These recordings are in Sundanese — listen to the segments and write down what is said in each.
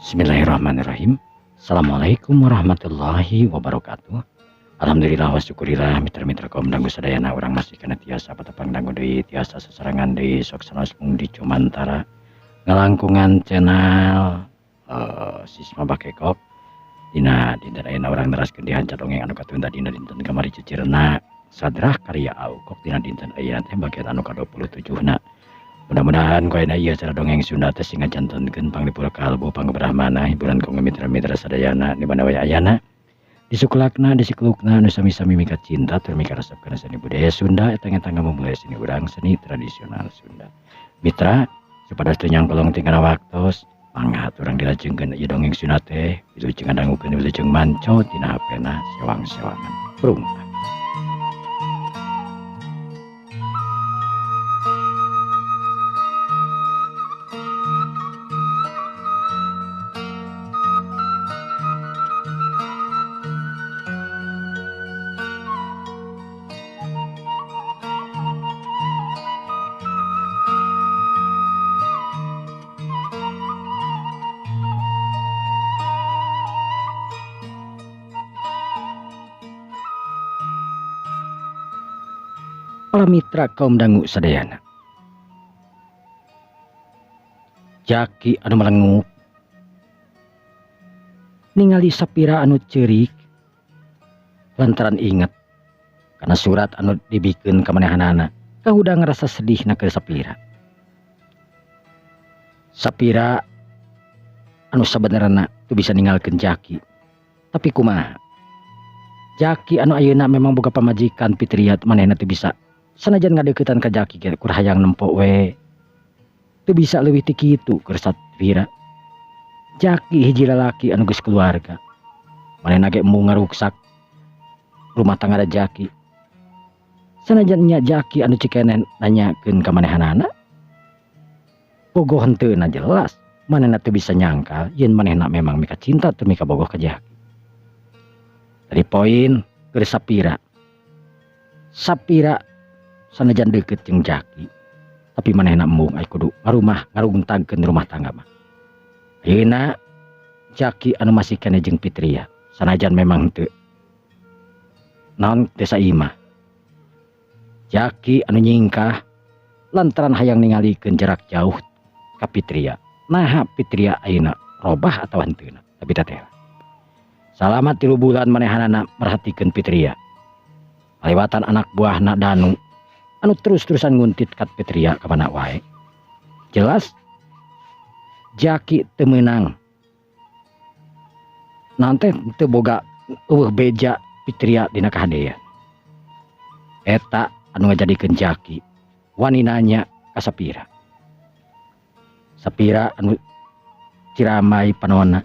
Bismillahirrahmanirrahim. Assalamualaikum warahmatullahi wabarakatuh. Alhamdulillah wa syukurillah, mitra-mitra kaum dangu sadayana, urang masih kana tiasa patepang dangu deui, tiasa sasarengan deui, sok sanaos mung di Cumantara ngalangkungan channel Sisma Bakekok. Dina dinten ayeuna urang neraskeun di hanca dongeng anu katunda dina dinten kamari, Cicirna Sadrah karya Aukok. Dina dinten ayeuna teh bagian anu ka-27 na. Mudah-mudahan ku ayeuna ieu cara dongeng Sunda teh sing ngajantenkeun panglipur kalbu, pangberahmana, hiburan kanggo mitra-mitra sadayana di mana wae ayana, disukulakna, disiklukna, nu sami-sami mika cinta tur mika resep kana seni budaya Sunda eta ngetang ngamumule seni urang, seni tradisional Sunda. Mitra, supados teu nyangkolong tinggal waktos, mangga urang dilajengkeun ieu dongeng Sunda teh, wilujeng ngadangukeun, wilujeng manco tina hapena sewang-sewangan. Prung. Para mitra kaum dangu sadayana, Jaki anu melengup ningali Sapira anu ceurik lantaran inget karena surat anu dibikeun ka manehanana, kahudang ngerasa sedih na ke Sapira. Sapira anu sabenerna teu bisa ninggalkeun Jaki, tapi kumaha, Jaki anu ayeuna memang boga pamajikan Fitria, manehna teu bisa sanajan ngadeukeutan ka Jaki ge kur hayang nempo we, teu bisa leuwih ti kitu keur Sapira. Jaki hiji lalaki anu geus keluarga, manehna ge embung ngaruksak rumah tangga da Jaki. Sanajan nya Jaki anu cikenen nanyakeun ka manehanana, bogoh henteu na, jelas manehna teu bisa nyangkal yen manehna memang mika cinta tur mika bogoh ka Jaki. Dari poin keur Sapira, Sapira sanajan deukeut jeung Jaki, tapi manehna embung ai kudu ngarumah ngarungtagkeun rumah tangga mah. Ayeuna Jaki anu masih keneh jeung Fitria, sanajan memang teu naon teu saimah. Jaki anu nyingkah lantaran hayang ningalikeun jarak jauh ka Fitria. Naha Fitria ayeuna robah atawa henteu, tapi teteh salama 3 bulan manehanana merhatikeun Fitria. Lewatan anak buahna Danu anu terus-terusan nguntit kat Fitria ka mana wae. Jelas Jaki teu meunang. Nanti teu boga eueuh beja Fitria dina kahadean. Eta anu ngajadikeun Jaki wani nanya ka Sapira. Sapira anu ciramai panona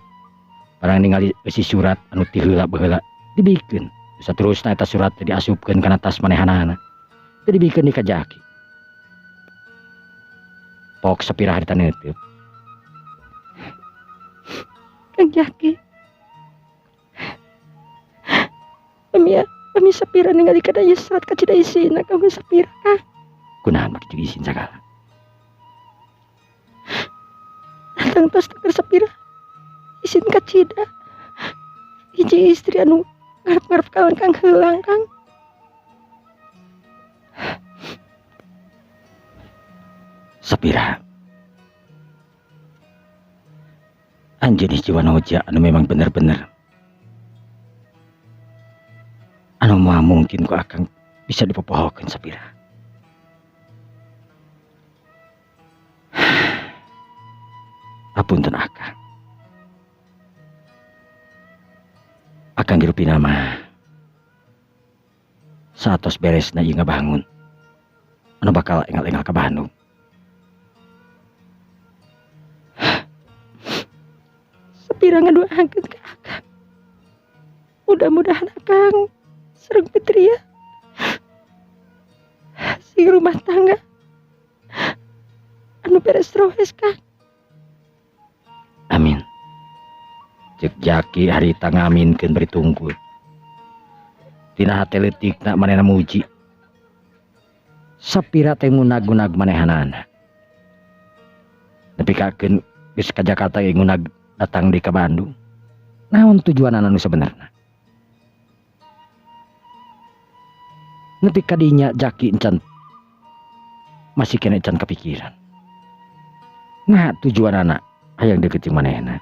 barang ningali eusi surat anu ti heula baheula dibikeun. Saterusna eta surat teh diasupkeun kana tas manehanana. Teu dibikeun di ka Jaki. Pok Sapira harita neuteub. Kang Jaki, pami, pami Sapira ningali kana ieu surat kacida isina kanggo Sapira, Kang. Kunaon make jeung isin sagala? Datang tos keur Sapira isin kacida. Hiji istri anu ngarep-ngarep kalengkang heulang, Kang. Sapira, anjeun hiji wanoja anu memang bener-bener anu moal mungkin ku akang bisa dipopohokeun, Sapira. Apunten akang. Akang girupina mah saatos beresna ieu ngabangun anu bakal engal-engal ka Bandung. Sapira ngadoakeun ka akang. Mudah-mudahan akang sareng Fitria sing rumah tangga anu beres rohes, Kang. Amin. Cek Jaki harita ngaminkeun bari tungkul. Tina hate leutikna manehna muji. Sapira teh ngunag-ngunag manehanana. Nepi kakeun geus ka Jakarta ge ngunag Datang di ke Bandung. Naon tujuanana nu sebenarna? Nepi kadinya Jaki encan masih kena encan kepikiran. Nah tujuanana hayang deket jeung manehna.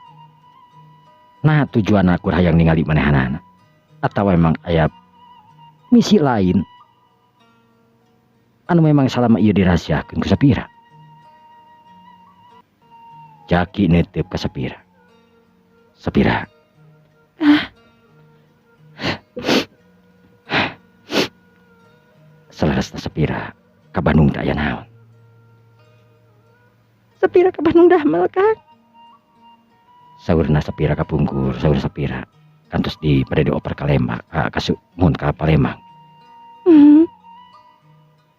Nah tujuan aku hayang ningali manehanana. Atau memang aya misi lain anu memang salama ieu dirahasiakeun ku Sapira. Jaki netep ka Sapira. Sapira. Ah. Saleresna Sapira ka Bandung teh aya naon? Sapira ka Bandung damel, Kang. Saurna Sapira kapungkur, saur Sapira kantos di bade dioper ka Lembang, ka mun ka Palembang.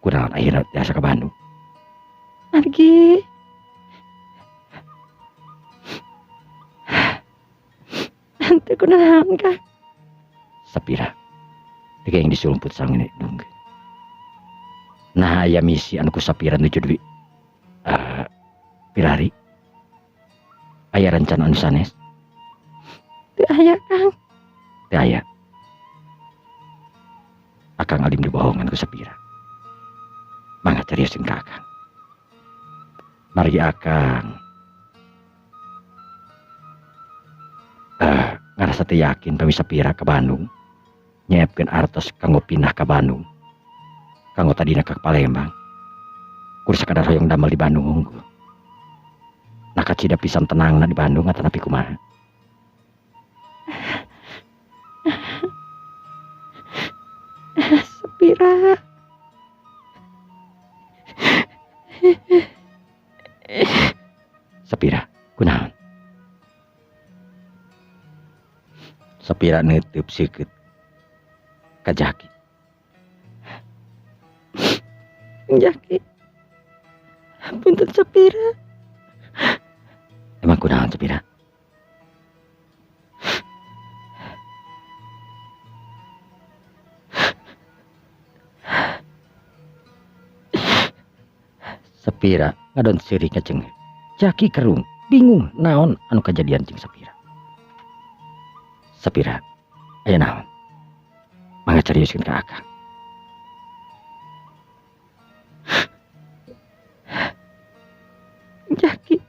Kunaon akhirna tiasa ka Bandung? Margi. Henteu kunaon, Kang? Sapira teu yang disulumput sangene dungkeun. Nah aya misi anu ku Sapira nuju duit pirari. Aya rencana anu sanes? Teu aya, Kang. Teu aya. Akang alim dibohongan ku Sapira. Mangga carioskeun ka Akang. Margi Akang ngarasa teu yakin pami Sapira ka Bandung, nyiapkeun artos kanggo pindah ka Bandung. Kanggo tadina ka Palembang. Kur sakadar hoyong damel di Bandung unggul. Nah kacida pisan tenangna di Bandung atanapi kumaha? Sapira. Sapira, kunaon? Sapira neuteub seukeut ka Jaki. Jaki, punten Sapira. Emang kunaon Sapira? Sapira ngadon seuri ngacengeh. Jaki kerung, bingung naon anu kajadian jeung Sapira. Sapira, aya naon? Mangga carioskeun ka Akang. Jaki.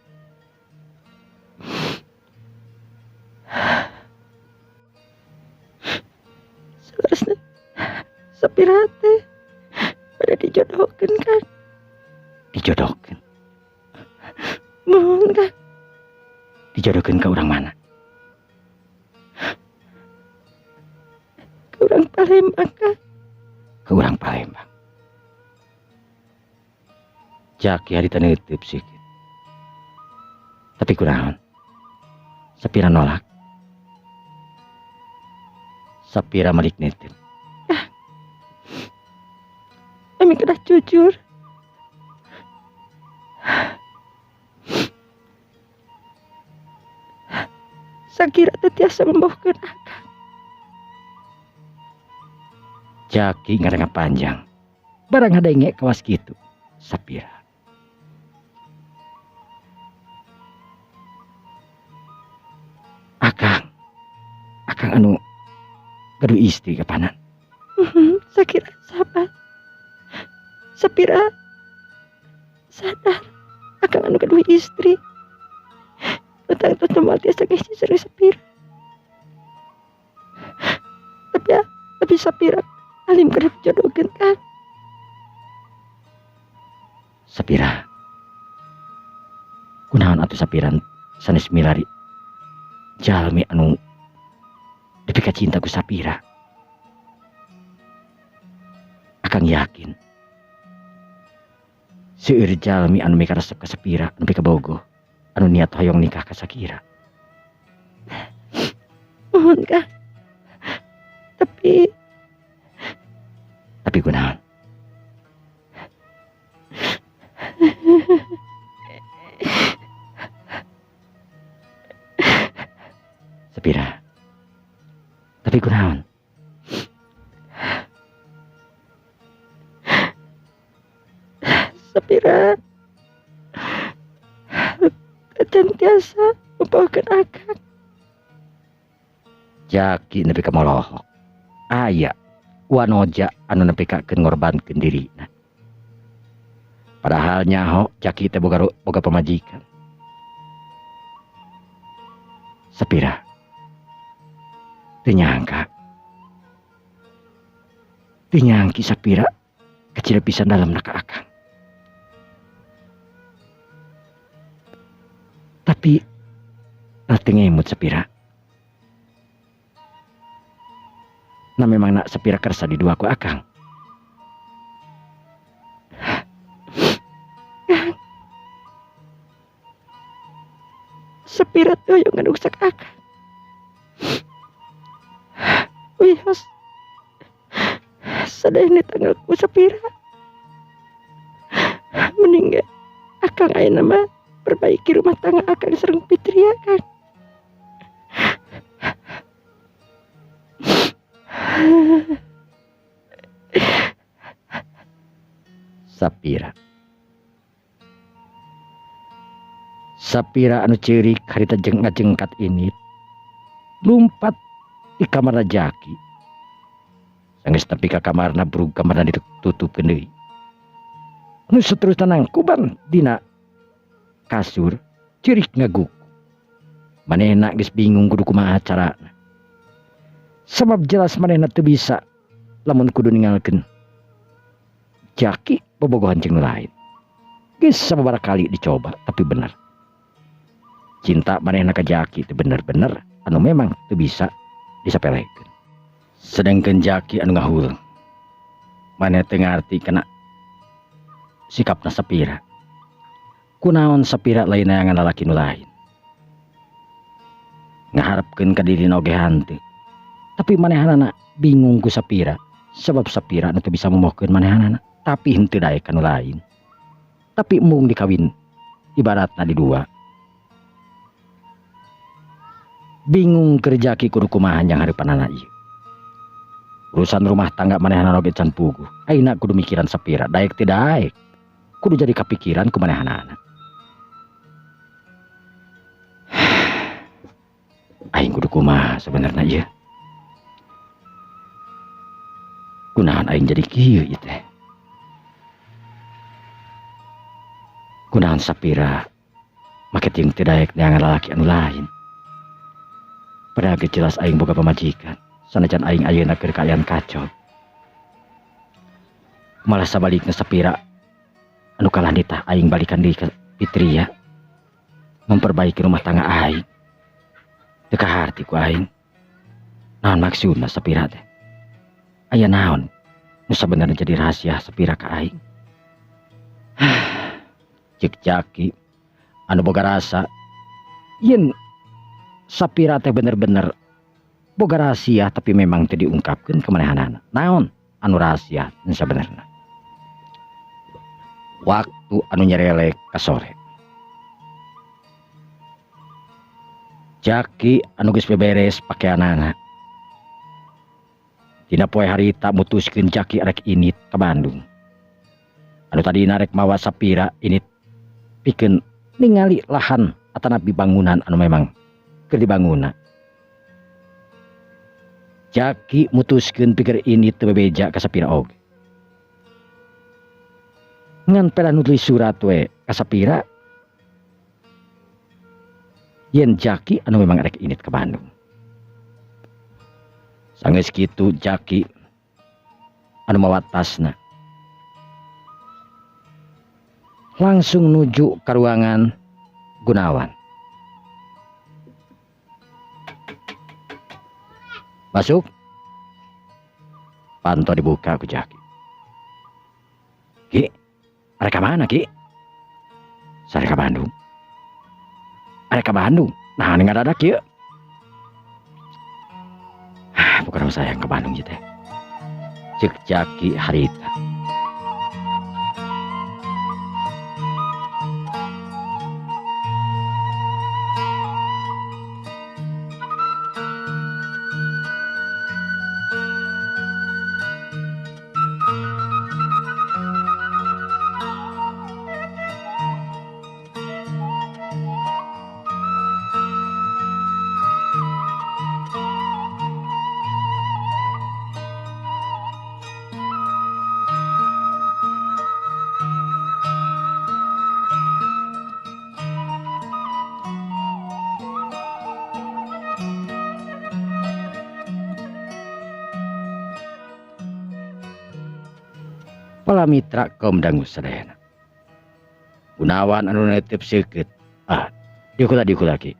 Saleresna Sapira teh bade dijodohkeun, Kang. Dijodohkeun? Mohon, Kang. Dijodohkeun ka urang mana? Ka urang Palembang, Kang. Ka urang Palembang. Jaki harita neuteub sikeun. Tapi kunaon? Sapira nolak. Sapira malik neuteub. Ah. Ami kedah jujur. Sakira teu tiasa membohkeun Akang. Jaki ngaranga panjang. Barang ngadenge kawas kitu. Sapira. Akang. Akang anu gaduh istri kapanan. Sakira sahabat. Sapira sadar Akang anu gaduh istri. Tentang itu moal tiasa ngisi sareng Sapira. Tapi ya, tapi Sapira alim keur dijodohkeun kan. Sapira. Kunaon atuh Sapira sanes milari jalmi anu dipika cinta ku Sapira. Akang yakin seueur jalmi anu mikaresep ka Sapira nepi ka bogoh anu niat hoyong nikah ka Sakira. Mohon Kang. Tapi Tapi kunaon? Sapira. Tapi kunaon? Sapira. Can tiasa Mupohkeun akang. Jaki nepi ka molohok. Aya wanoja anu nepi ka keun ngorbankeun dirina. Padahal nyaho Jaki teh boga pamajikan. Sapira teu nyangka. Teu nyangki Sapira kecil pisan dalamna ka akang. Tapi teu ngemut Sapira. Nah memang nak Sapira kersa di dua ku akang. Sapira teu hoyong ngaruksak akang. Wios sadayana tanggal ku Sapira. Mending akang ayeuna mah perbaiki rumah tangga akang sareng Fitria kang. Sapira. Sapira anu ceurik harita jeung ngajengkat ini lumpat di kamarna Jaki. Sanggeus tepi ka kamarna brug kamarna ditutupkeun deui. Nu saterusna nangkuban dina kasur ceurik ngaguk. Manehna geus bingung kudu kumaha carana. Sabab jelas manehna teu bisa lamun kudu ninggalkeun Jaki bobogohan jeung nu lain. Geus sababaraha kali dicoba tapi bener. Cinta manehna ka Jaki teu bener-bener anu memang teu bisa disapelekeun. Sedengkeun Jaki anu ngahuleng. Manehna teu ngarti kana sikapna Sapira. Kunaon Sapira lain neangan lalaki nu lain. Ngaharepkeun ka dirina oge hanteu. Tapi manehanana bingung ku Sapira sebab Sapira nu teu bisa momohkeun manehanana tapi henteu daek ka nu lain. Tapi embung dikawin ibaratna di dua. Bingung keur Jaki kudu kumaha jang hareupanana ieu. Urusan rumah tangga manehanana oge can puguh. Ayeuna kudu mikiran Sapira daek teu daek. Kudu jadi kapikiran ku manehanana. Aing kudu kumaha sebenarnya ieu. Kunaon aing jadi kieu ieu teh. Kunaon Sapira make jeung teu daek neangan lalaki anu lain. Padahal geus jelas aing boga pamajikan, sanajan aing ayeuna keur kaayaan kacau. Malah sabalikna Sapira anu kalah nitah aing balikan deui ka Fitria memperbaiki rumah tangga aing. Teu kaharti ku aing. Naon maksudna Sapira teh? Aya naon nu sabenerna jadi rahasia Sapira ka aing? Cek Jaki anu boga rasa yen Sapira teh bener-bener boga rahasia tapi memang teu diungkapkeun ka manehanana. Naon anu rahasia nu sabenerna? Waktu anu nyerelek ka sore. Jaki anu geus beberes pakeanana. Dina poe harita mutuskeun Jaki rek init ka Bandung. Anu tadina rek mawa Sapira init pikeun ningali lahan atanapi bangunan anu memang keur dibangunna. Jaki mutuskeun pikir ini teu bebeja ka Sapira oge. Ngan pera nulis surat we ka Sapira yen Jaki anu memang rek init ka Bandung. Sanggeus kitu Jaki anu mawa tasna langsung nuju ka ruangan Gunawan. Masuk. Panto dibuka ku Jaki. Ki, arek ka mana Ki? Sarek ka Bandung. Arek ka Bandung. Nah, ngadadak kieu. Bukan saya yang ke Bandung ieu teh. Cek Jaki harita. Para mitra kaum dangu sadayana. Gunawan anu netep seukeut. Ah, diuk lagi.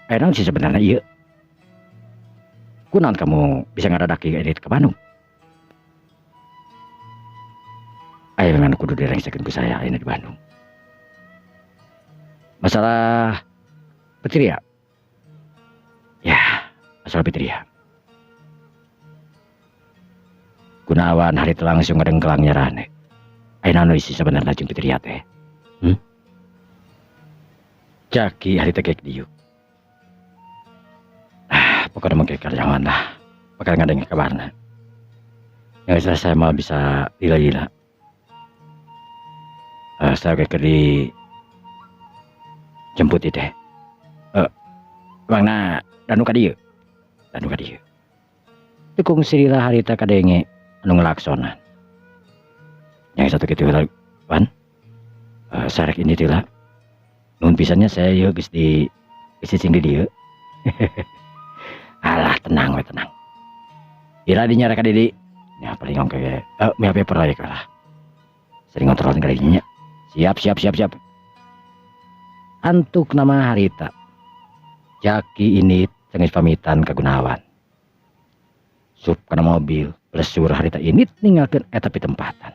Eh, naon sih sebenarnya ieu? Kunaon kamu bisa ngaradaki edit ke Bandung? Ayo memang kudu direngsekeun ku saya ayeuna di Bandung. Masalah Fitria. Ya, masalah Fitria. Gunawan hari itu langsung ngadengkelang nyarane. Ayeuna anu isi sebenarnya jeung Fitria teh. Jaki hari teh gek diuk. Ah, pokoknya mah karyawan lah. Bakal ngadengke kabarna. Yang jelas saya mah bisa lila-lila. Saya kayak di jemput itu. Bang na danu ka dieu. Danu ka dieu. Tekung sirila harita kadenge anu ngelaksonan. Yang satu kitu lah, Wan. Sarek ini teh lah. Nuhun pisannya saya yeuh geus di geus cicing di dieu. Alah tenang we tenang. Ira dinya rek ka didi. Ya paling ongke ge. Meh paper lagi lah. Sering ngontrol ka dinya. Siap siap siap siap. Antuk nama harita. Jaki ini tengis pamitan ke Gunawan. Sup kana mobil, blesur harita ini ninggalkeun eta pitempatan.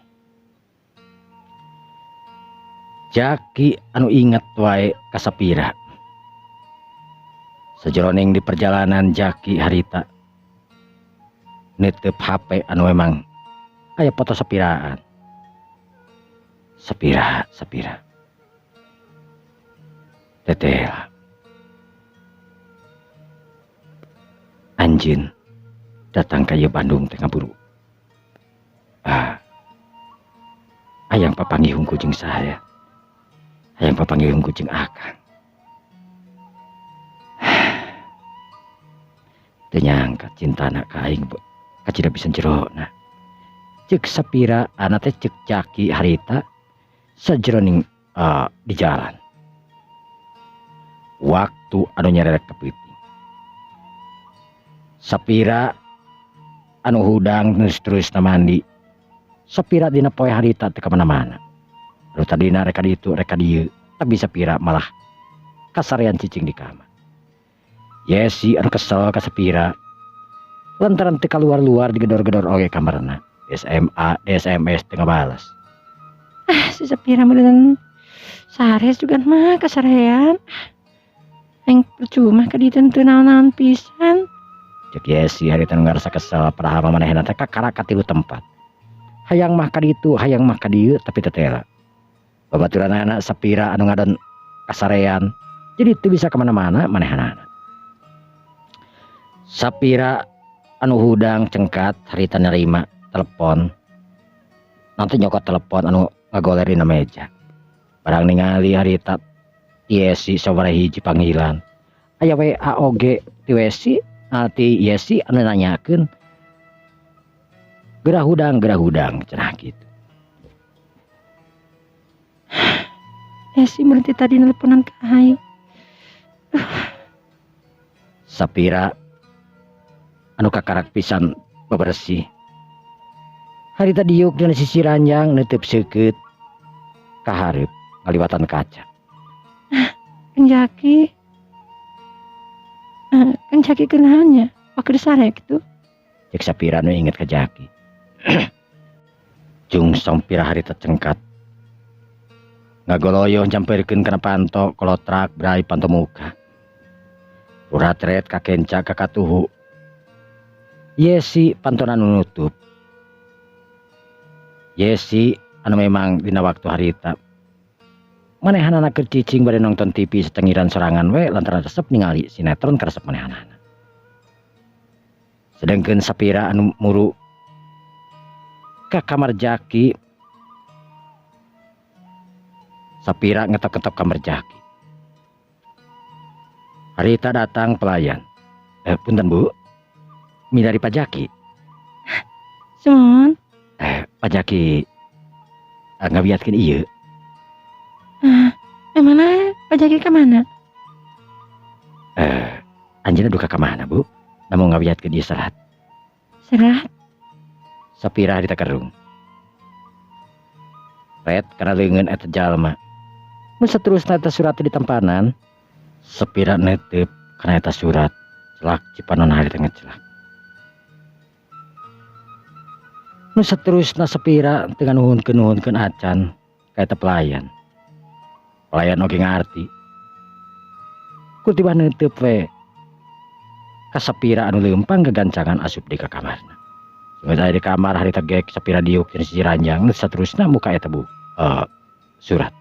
Jaki anu inget wae ka Sapira. Sajeroning di perjalanan Jaki harita nitip HP anu memang aya foto Sapiraan. Sapira, Sapira. Tetela. Anjin datang ka ieu Bandung teh ngaburu. Ah. Hayang papanggih hungkul jeung saya. Hayang papanggih hungkul jeung akang. Teu nyangka cintana ka aing kacida pisan jerona. Ceuk Sapira ana teh ceuk Jaki harita sajeroning di jalan. Waktu anu nyererek ka peuting. Sapira anu hudang terus terusna mandi. Sapira dina poe harita teu ka mana-mana. Anu tadina rek ka ditu rek ka dieu, tapi Sapira malah kasarean cicing di kamar. Yesi anu kesel ka Sapira lantaran teu kaluar-luar digedor-gedor oge kamarna. SMA, SMS teu ngabales. Ah, si Sapira meureun sares juga mah kasarean. Aing percuma ka ditu teu naon-naon pisan. Cek Yesi harita nu ngarasa kesel padahal mah manehna teh kakara ka tilu tempat. Hayang mah ka ditu, hayang mah ka dieu tapi teu tela. Babaturanana Sapira anu ngadon kasarean, jadi teu bisa kemana-mana manehanana. Sapira anu hudang cengkat harita nerima telepon. Nanti nyokot telepon anu ngagoler dina meja. Barang ningali harita Yesi sabaraha hiji panggilan. Aya WA oge ti Yesi, ti Yesi anu nanyakeun gerah hudang cenah kitu. Yesi berarti tadi nelponan ka aing. Sapira anu kakarak pisan bebersih. Harita diuk dina sisi ranjang neuteub seukeut ka hareup ngaliwatan kaca. Kang Jaki. Kang Jaki kunaon nya? Waktu sare kitu. Cek Sapira nu inget ka Jaki. Jung Sampira harita cengkat. Ngagoloyoh nyamperkeun kana panto kolotrak brai panto muka. Uratret kakenca kakatuhu. Yesi pantona nu nutup. Yesi anu memang dina waktu harita manehanana keur cicing bade nonton TV setengiran sorangan we lantaran resep ningali sinetron karesep manehanana. Sedengkeun Sapira anu muru ka kamar Jaki. Sapira ngetok-ngetok kamar Jaki. Harita datang pelayan. Punten Bu. Milari Pak Jaki. Sun. Pak Jaki ngawiatkeun ieu. Mana Pak Jaki ka mana? Anjeunna duka ka mana Bu? Namun ngawiatkeun ieu serat. Serat? Sapira harita kerung. Ret kana leungeun eta jalma. Mun saterusna eta surat teh ditempanan, Sapira netep kana eta surat, celak cipanon harita ngecelak. Nu saterusna Sapira teu nganuhunkeun-nuhunkeun acan ka eta pelayan. Pelayan oge ngarti. Ku tibah neuteup we ka Sapira anu leumpang gagancangan asup deui ka kamarna. Geus aya di kamar harita gek Sapira diuk tina sisi ranjang, nu saterusna muka eta bu surat.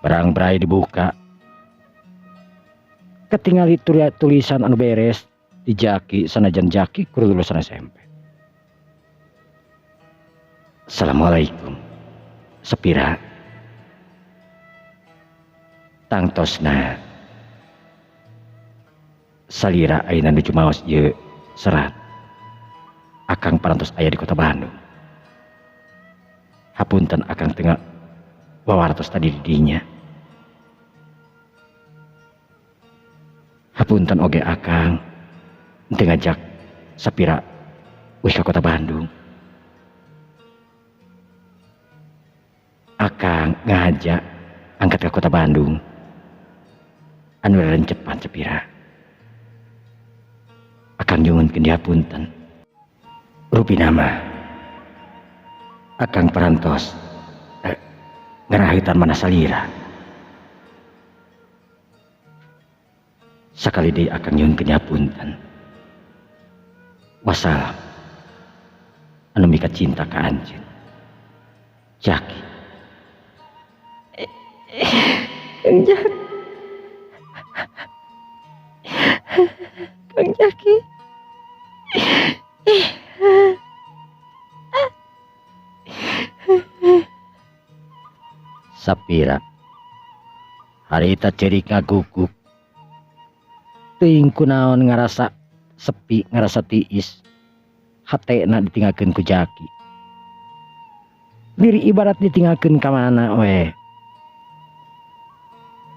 Barang berai dibuka, ketingali tulisan anu beres di Jaki sanajan Jaki kur lulusan SMP. Assalamualaikum Sapira. Tangtosna salira ayeuna nuju maos ieu serat. Akang parantos aya di kota Bandung. Hapunten akang teu wawartos tadi di dinya. Hapunten oge akang teu ngajak Sapira wih ka kota Bandung. Akang ngajak angkat ke kota Bandung. Anu rencepan Sapira. Akang nyuhunkeun dihapunten. Rupina mah akang parantos ngarahitan mana salira. Sakali deui akang nyuhunkeun dihapunten. Wassalam. Anu mika cinta ka anjeun. Jaki. Kang Jaki. Kang Jaki. Sapira harita ceurik ngaguguk. Teuing kunaon ngarasa sepi, ngarasa tiis. Hatena ditinggalkeun ku Jaki. Diri ibarat ditinggalkeun ka mana we.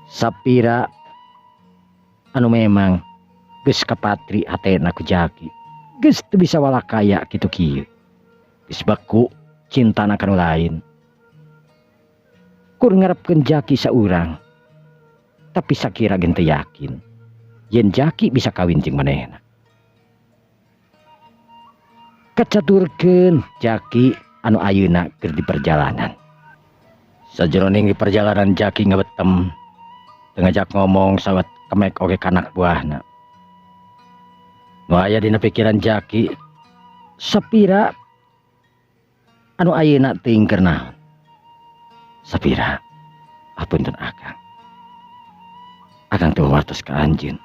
Sapira anu memang geus kapatri hatena ku Jaki. Geus teu bisa walakaya kitu kieu. Geus beku cintana ka nu lain. Kur ngarepkeun Jaki saurang. Tapi sakira ge teu yakin yen Jaki bisa kawin jeung manehna. Kacaturkeun Jaki anu ayeuna keur di perjalanan. Sajroning di perjalanan Jaki ngabetem, teu ngajak ngomong sawat kemek oge ka anak buahna. Nu aya dina pikiran Jaki, Sapira anu ayeuna teuing keur naon. Sapira, apunten akang. Akang teu wartos ka anjeun.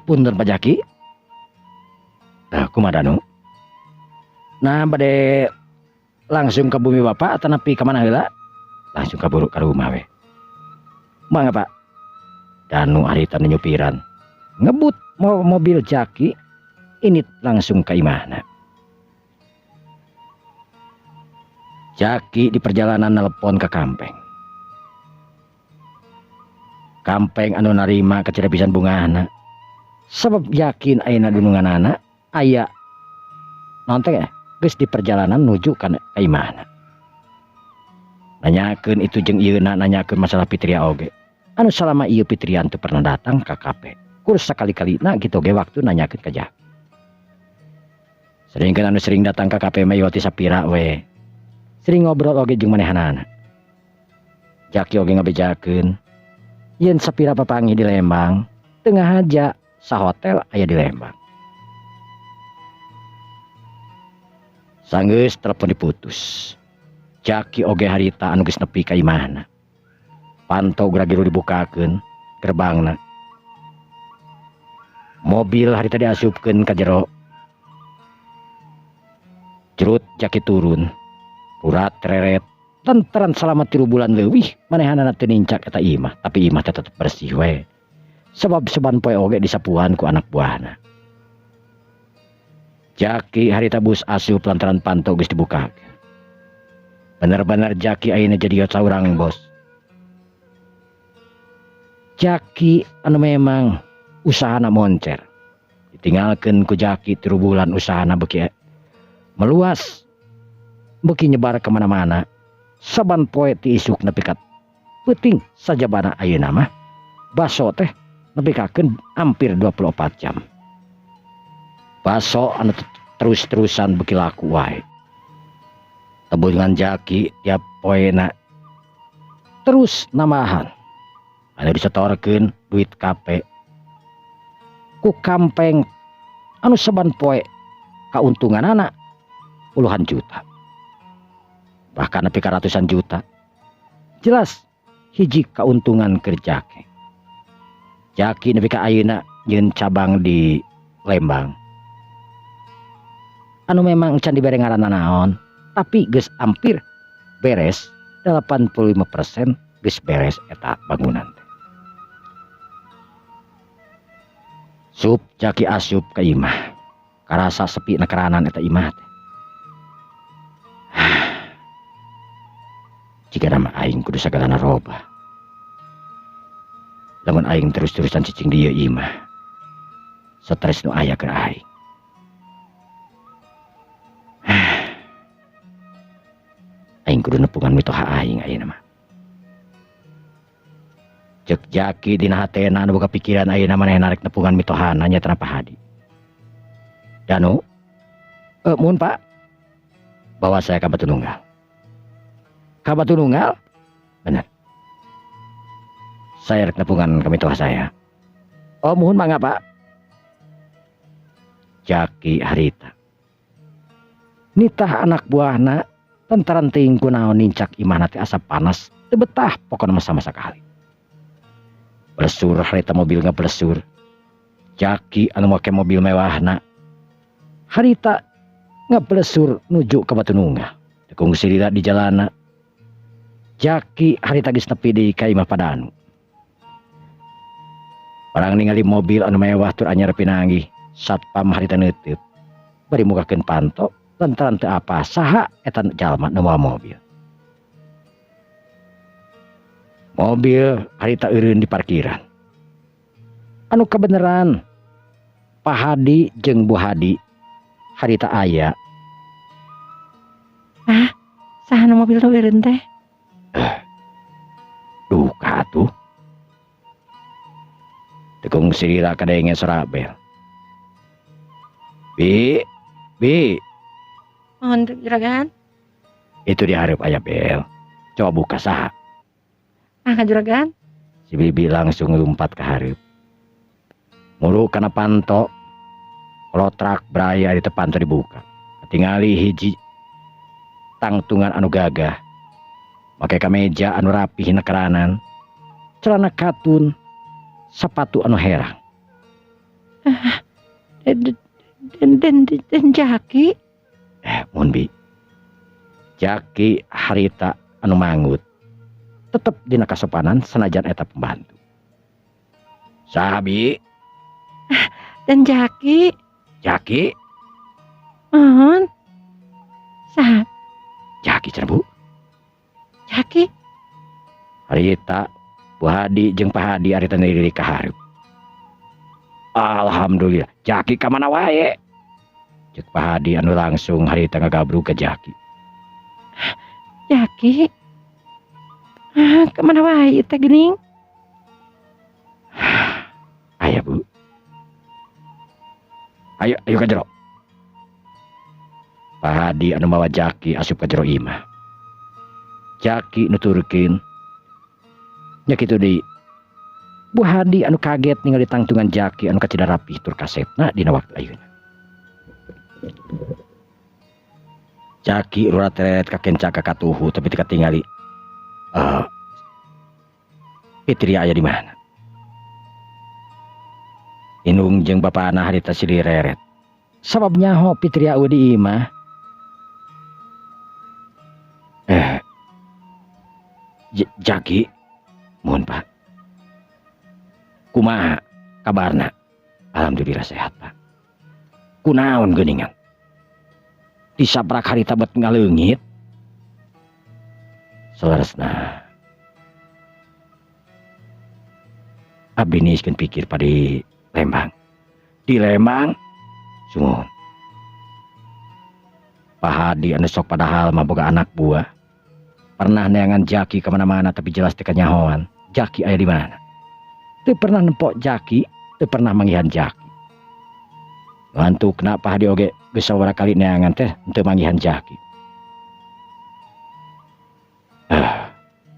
Punten Pak Jaki. Kumaha Danu? Nah, bade langsung ke bumi bapak atau nepi ka mana heula? Langsung ka buru ka rumah we. Mangga Pak. Danu harita nu nyupiran. Ngebut mobil Jaki ini langsung ka imahna. Jaki di perjalanan nelpon ke Kampeng. Kampeng anu narima kecil pisan bungahna. Sebab yakin ayeuna dununganana aya naon teh geus di perjalanan nuju ka imahna. Nanyakeun itu jeung ieuna, nanyakeun masalah Fitria oge. Anu salama ieu Fitria teu pernah datang ka kafe. Kur sakali-kalina kitu ge waktu nanyakeun ka Jaki. Seringkeun anu sering datang ka kafe mah ieu ti Sapira we. Sering ngobrol oge jeung manehanana. Jaki oge ngabejakeun yen Sapira papanggih di Lembang, tengah aja sahotel aya di Lembang. Sanggeus telepon diputus. Jaki oge harita anu geus nepi ka imahna. Panto geragiru dibukakeun gerbangna. Mobil harita diasupkeun ka jero. Jerut Jaki turun. Urat reret lantaran selama 3 bulan leuwih manehanana teu nincak eta imah, tapi imah teh tetep bersih we. Sebab saban poe oge disapuan ku anak buahna. Jaki harita bus asup lantaran panto geus dibukakeun. Bener-bener Jaki ayeuna jadi saurang bos. Jaki anu memang usahana moncer. Ditinggalkeun ku Jaki 3 bulan usahana beuki meluas, beuki nyebar kemana-mana. Saban poe ti isuk nepi ka peuting sajabana ayeuna mah baso teh nepikakeun hampir 24 jam. Baso anu terus-terusan beuki laku wae. Tebungan Jaki tiap poena terus nambahan. Anu disetorkeun duit kape ku kampeng anu saban poe kauntunganana puluhan juta, bahkan nepi ka ratusan juta. Jelas hiji kauntungan keur Jaki. Jaki nepi ka ayeuna nyieun cabang di Lembang anu memang can dibere ngaranna naon, tapi geus hampir beres 85% geus beres eta bangunan teh. Sup Jaki asup ka imah, karasa sepi nekeranan eta imah teh. Jika nama aing kudu sagalana robah. Lamun aing terus-terusan cicing di ieu imah, stres nu aya keur aing. Aing kudu nepungan mitoha aing ayeuna mah. Cek Jaki dina hatena anu boga pikiran ayeuna manehna rek nepungan mitohana nya tanpa Hadi. Danu, mun Pak, bawa saya ka Batu Nunggal. Ka Batu Nunggal? Bener. Saya rek nepungan ka mitoha saya. Oh, muhun mangga Pak. Jaki harita. Nitah anak buahna tentaran teuing kunaon nincak imahna teh asa panas teu betah pokona mah sama sakali. Belesur harita mobil ngeblesur. Jaki anu make mobil mewahna harita ngeblesur nuju ka Batu Nunggal. Tekung silila di jalana. Jaki harita geus nepi deui ka imah Padanu. Orang ningali mobil anu mewah tur anyar pinanggih, satpam harita neuteut. Bari mukakeun panto lantaran teu apa saha eta jalma nu mawa mobil. Mobil harita eureun di parkiran. Anu kebeneran Pak Hadi jeung Bu Hadi harita aya. Ah, saha nu mobil nu eureun teh? Duka atuh. Tekung silila kadenge sora bel. Bi, bi. Mohon juragan. Itu diharap aya bel. Coba buka saha. Ah, juragan. Si Bibi langsung lompat ke hareup. Mulu kana panto. Lotrak braya di tepan panto dibuka. Ketingali hiji tangtungan anu gagah. Make kameja anu rapih nekeranan. Celana katun, sepatu anu herang. Ah, den Jaki. Mun bi. Jaki harita anu manggut. Tetep dina kasopanan sanajan eta pembantu. Saha bi? Ah, den Jaki. Jaki? Mohon. Saha? Jaki cenah Bu. Jaki. Harita Bu Hadi jeung Pak Hadi harita nirilik ka hareup. Alhamdulillah, Jaki ka mana wae? Cek Pak Hadi anu langsung harita ngagabrug ka Jaki. Jaki. Ah, ka mana wae teh geuning? Aya Bu. Ayo, ayo ka jero. Pak Hadi anu mawa Jaki asup ka jero imah. Jaki nuturkeun nya kitu deui. Bu Hadi anu kaget ningali tangtungan Jaki anu kacida rapih tur kasepna dina waktu ayeuna. Jaki rurat-reret kakenca ka katuhu tapi teu katingali. Fitria aya di mana? Indung jeung bapana harita silih reret. Sabab nyaho Fitria eueuh di imah. Jaki, mohon Pak. Kumaha kabarna? Alhamdulillah sehat Pak. Kunaon geuningan? Disabrak harita bet ngaleungit. Saleresna abdi niiskeun pikir padi Lembang. Di Lembang? Sumuhun. Pak Hadi anu sok padahal mah boga anak buah. Pernah neangan Jaki kemana-mana tapi jelas teu kanyahoan. Jaki aya di mana? Teu pernah nempok Jaki, teu pernah manggihan Jaki. Ngantukna Pak Hadi oge geus sababaraha kali neangan teh teu manggihan Jaki.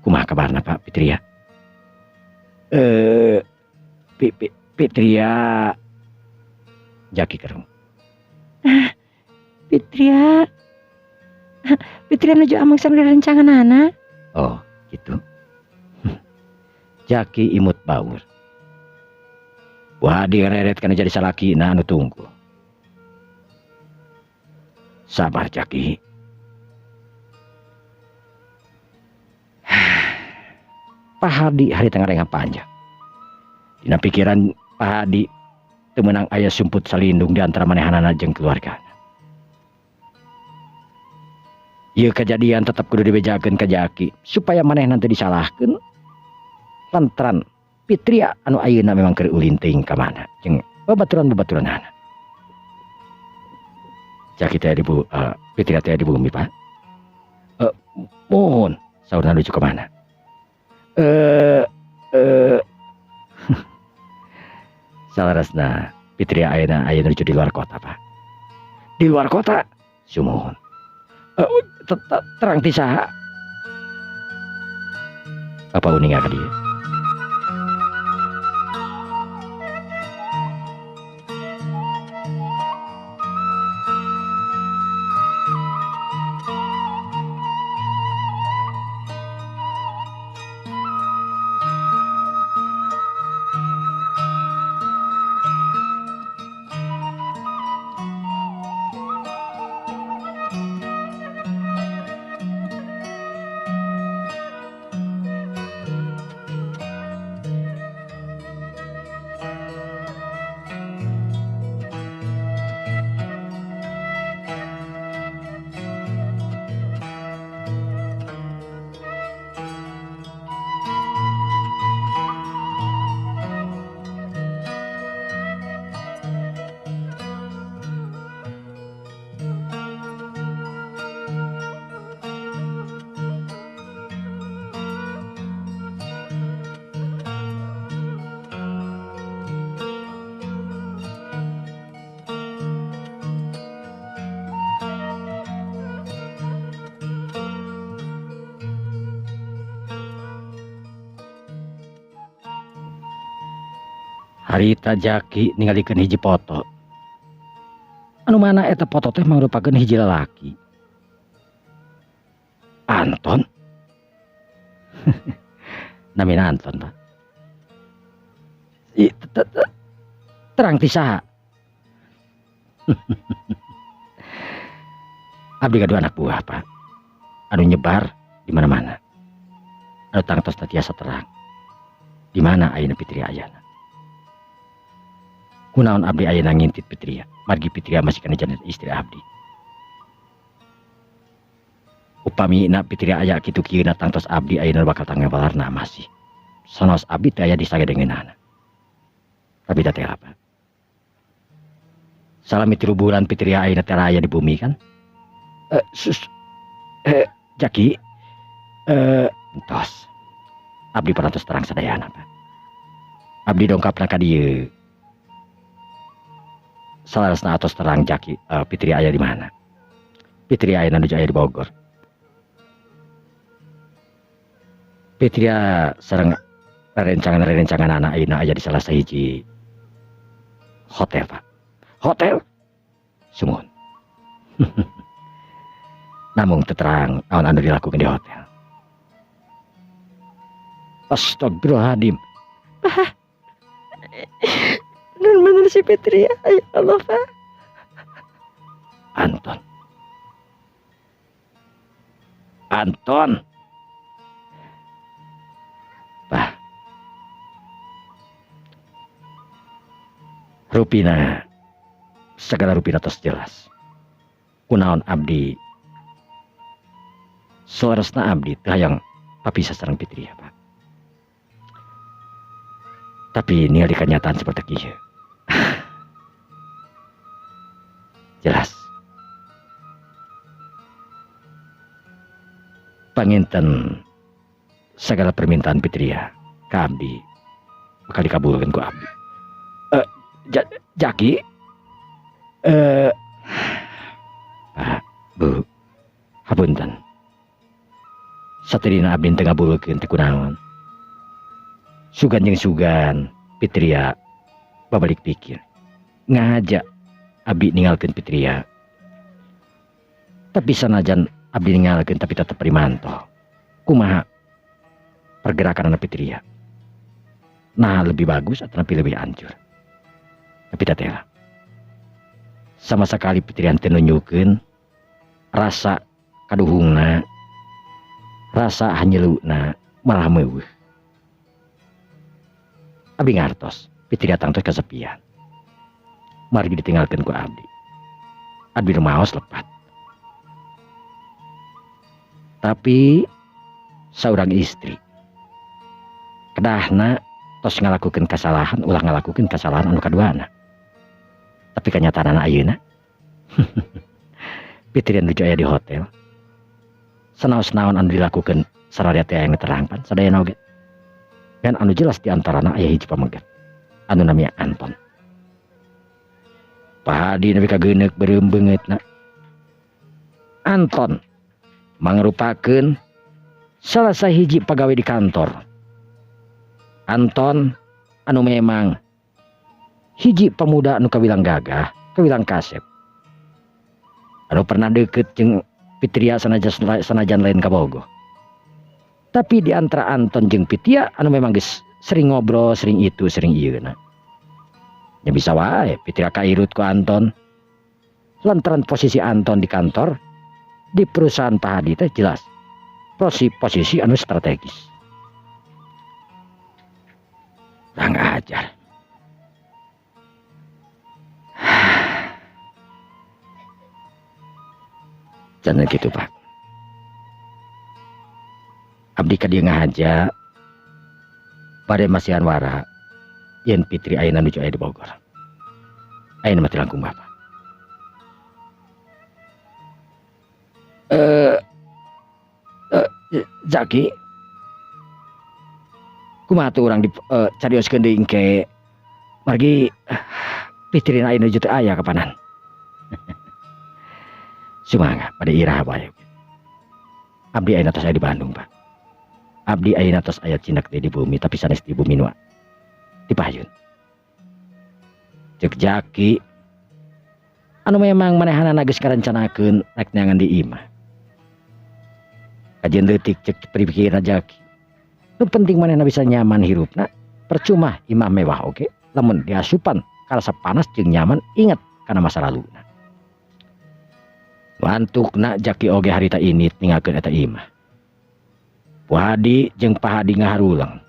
Kumaha kabarna Pak Fitria? Fitria Jaki kerung. Fitria. Fitria nuju ameng sareng rerencanganana. Oh, gitu. Jaki imut baur. Wah, direret kana jadi salakina anu tunggu. Sabar Jaki. Pak Hadi hari tengah renga panjang. Dina pikiran Pak Hadi teu meunang aya sumput salindung di antara manehanana jeung keluargana. Ieu kejadian tetap kudu dibejakeun ka Jaki supaya manehna teu disalahkeun. Lantaran Fitria anu ayeuna memang keur ulin teuing ka mana jeung babaturan-babaturanana. Jaki teh di Fitria teh di bumi, Pak. Mohon saurna lucu ka mana? Salarasna Fitria ayeuna aya lucu di luar kota, Pak. Di luar kota? Sumuhun. Terang ti saha? Bapak uninga ka dieu. Harita Jaki ningalikeun hiji foto. Anu mana eta foto teh mangrupakeun hiji lalaki. Anton. Namina Anton, Pak. Terang ti saha? Abdi gaduh anak buah, Pak. Anu nyebar di mana-mana. Anu tangtos teu tiasa terang. Di mana ayeuna Fitria ayana? Kunaon abdi ayeuna ngintip Fitria, margi Fitria masih kana janten istri abdi. Upami na Fitria aya kitu kieu na tangtos abdi ayeuna bakal tangawalarna masih. Sanos abdi teh aya di sagedengeunana. Tapi da teh apa? Salami 3 bulan Fitria ayeuna teh aya di bumi kan? Jaki, entos. Abdi parantos terang sadayana, Pak. Abdi dongkapna ka dieu. Salarasna atos terang Jaki, Fitria aya di mana? Fitria ayeuna nuju aya di Bogor. Fitria sareng rerencangan-rerencangan anak ayeuna aya di salah sahiji hotel, Pak. Hotel? Sumuhun. Namung teu terang naon anu dilakukan di hotel. Astagfirullahaladzim. Pak, bener-bener si Fitria, ya Allah, Pak. Anton. Anton. Pak. Rupina, segala rupina tos jelas. Kunaon abdi, saleresna abdi teu hayang papisah sareng Fitria, Pak. Tapi ningali kenyataan seperti kieu. Jelas. Panginten segala permintaan Fitria ka abdi bakal dikabulkeun ku abdi. Jaki, Pak, Bu, hapunten. Satidina abdi teu ngabulkeun teh kunaon. Sugan jeung sugan Fitria babalik pikir. Ngahaja abdi ninggalkeun Fitria. Tapi sanajan abdi ninggalkeun tapi tetep primanto. Kumaha pergerakan anak Fitria? Nah, lebih bagus atau lebih hancur? Tapi tetela. Sama sekali Fitria teu nunjukeun rasa kaduhungna, rasa hanyeuluna malah meuweuh. Abdi ngartos, Fitria tangtos kasepian. Margi ditinggalkeun ku abdi. Abdi rumaos lepat. Tapi saurang istri kedahna tos ngalakukeun kasalahan, ulah ngalakukeun kasalahan anu kaduana. Tapi kanyataanna ayeuna Fitria nuju aya di hotel. Sanaos-naon anu dilakukeun sararea teh aya terang pan sadayana oge. Dan anu jelas di antarana aya hiji pamegat anu namanya Anton. Pak Hadi nepi ka geuneuk beureum beungeutna. Anton mangrupakeun salah sahiji pagawe di kantor. Anton anu memang hiji pemuda anu kawilang gagah, kawilang kasep. Anu pernah deket jeung Fitria sanajan lain kabogoh. Tapi di antara Anton jeung Fitria anu memang geus sering ngobrol, sering itu, sering ieu na. Ya bisa wae Fitria kairut ku Anton. Lantaran posisi Anton di kantor di perusahaan Pak Hadi teh jelas posisi anu strategis. Kurang ajar. Jangan gitu Pak. Abdi ka dieu ngahaja bade masihan wara yen Fitri ayeuna nuju aya di Bogor. Ayeuna mah teu langkung Bapak. Zaki, kumaha tuh urang di carioskeun deui engke margi Fitri ayeuna nuju teu aya kapanan. Sumangga pada iraha bae. Abdi ayeuna tos aya di Bandung Pak. Abdi ayeuna tos aya cindak deui di bumi tapi sanes di bumi nu di payun. Ceuk Jaki anu memang manehanana geus ngarencanakeun rek neangan di imah. Kajian leutik cek pripikirna Jaki. Nu penting manehna bisa nyaman hirupna, percuma imah mewah oge lamun diasupan karasa panas jeung nyaman inget kana masa laluna. Wantukna Jaki oge harita init ninggalkeun eta imah. Bu Hadi jeung Pak Hadi ngaharulang.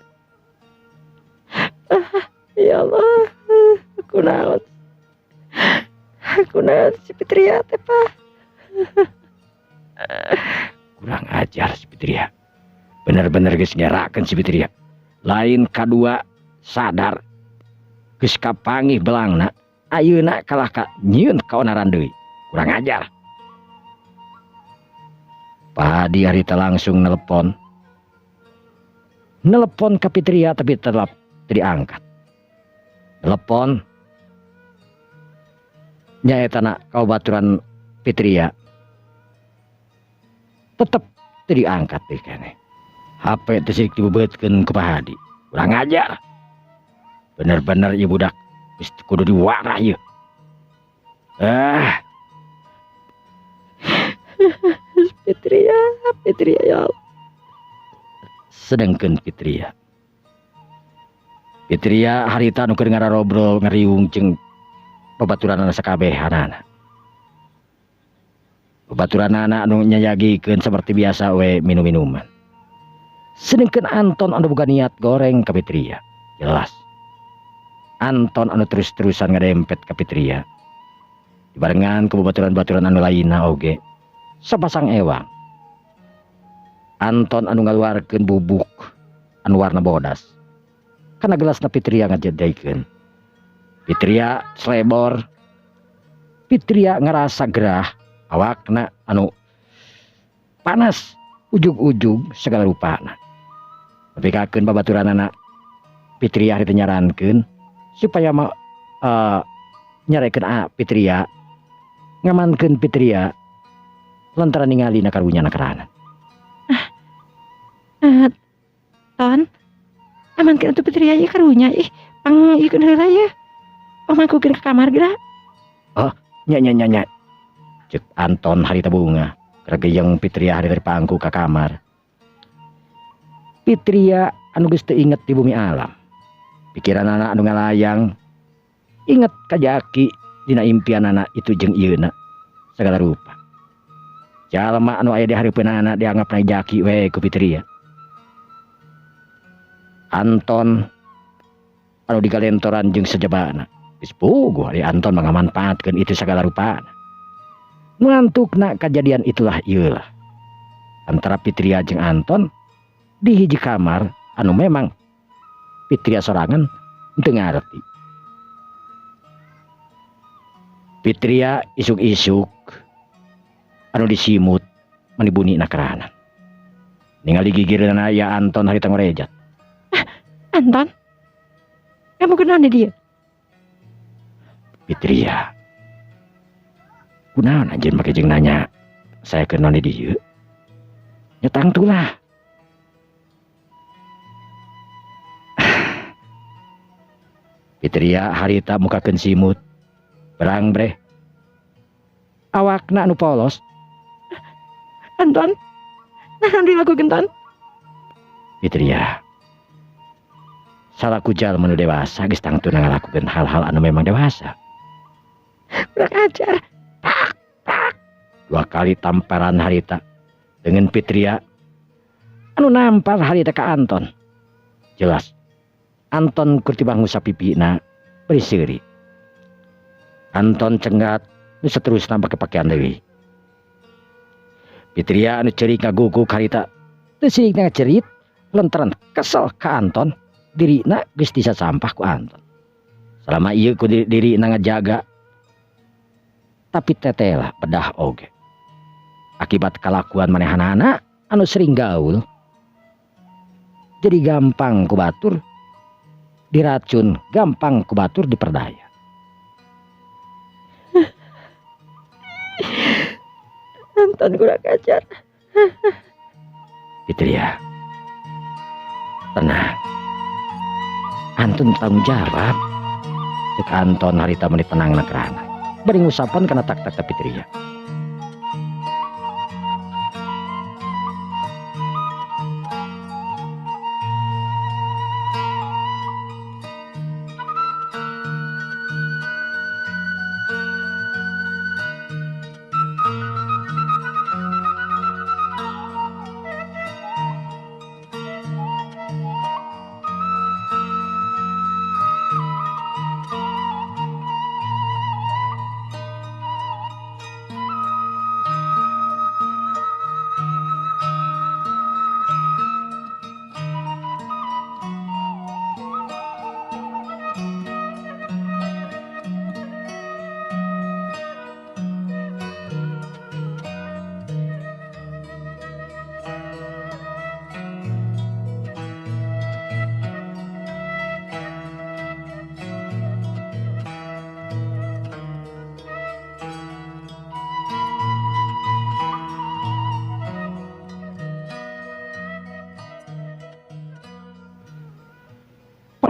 Ya Allah, kunaon? Kunaon si Fitria teh, Pak? Kurang ajar si Fitria. Bener-bener geus ngerakeun si Fitria. Lain kadua sadar. Geus kapangih belangna, ayeuna kalah ka nyieun kaonaran deui. Kurang ajar. Pak Hadi harita langsung nelpon. Nelpon ke Fitria tapi tetap diangkat. Telepon nyaeta na kaubaturan Fitria tetep teu diangkat deui keneh. HP teh sirik dibebeutkeun ku Pak Hadi. Kurang ajar. Bener-bener ieu budak geus kudu diwarah ieu. Ah. Fitria, Fitria ya Allah. Sedengkeun Fitria. Fitria harita nu keur ngarobrol ngariung jeung babaturanana sakabehanana. Babaturanana anu nyayagikeun seperti biasa we minum-minuman. Sedengkeun Anton anu boga niat goreng ka Fitria. Jelas. Anton anu terus-terusan ngadempet ka Fitria. Dibarengan ku babaturan-babaturan anu lainna oge. Sapasang ewang. Anton anu ngaluarkeun bubuk anu warna bodas. Kana gelasna Fitria ngajedaikeun. Fitria selebor. Fitria ngerasa gerah awakna anu panas ujug-ujug segala rupana. Tapi kakeun babaturanana Fitria harita nyarankeun supaya nyarekeun Fitria ngamankeun Fitria lantaran ningali na karunya na keranan. Ton, amankeun atuh Fitria ieu karunya ih pang ieu heula ye. Pamangkukeun ka kamar geura. Oh, nya nya nya nya. Cek Anton harita bunga, regeyeng Fitria harita dipangku ka kamar. Fitria anu geus teu inget di bumi alam. Pikiranana anu ngalayang inget ka Jaki dina impianana itu jeung ieuna sagala rupa. Jalma anu aya di hareupeunana dianggapna Jaki we ku Fitria. Anton anu digalentoran jeung sejabana. Geus puguh ari Anton mah ngamanfaatkeun itu sagala rupana. Ngantukna kajadian itulah ieu lah. Antara Fitria jeung Anton di hiji kamar anu memang Fitria sorangan teu ngarti. Fitria isuk-isuk anu disimut manibuni na keranan. Ningali gigireunana ya Anton harita ngorejat. Anton, kamu kunaon di dieu? Fitria, kunaon anjeun make jeung nanya saya kunaon di dieu? Nya tangtulah. Fitria harita mukakeun simut berang breh. Awakna anu polos. Anton, naon dilakukeun Ton? Fitria, salaku jalma nu dewasa geus tangtuna ngalakukeun hal-hal anu memang dewasa. Kurang ajar. Tak, tak. Dua kali tamparan harita dengan Fitria anu nampar harita ka Anton. Jelas Anton keur tibang ngusap pipina bari seuri. Anton cengat nu saterusna make pakaian deui. Fitria anu ceurik ngaguguk harita teu sirik ngacerit lantaran kesel ka Anton, dirina geus disasampah ku Anton. Selama ieu ku dirina ngajaga tapi tetela bedah oge. Akibat kalakuan manehanana anu sering gaul jadi gampang ku batur diracun, gampang ku batur diperdaya. Anton kurang ajar. Fitria, tenang. Anton tanggung jawab. Cek Anton harita meni tenang na kerana. Bari ngusapan kana tak-tak ta Fitria.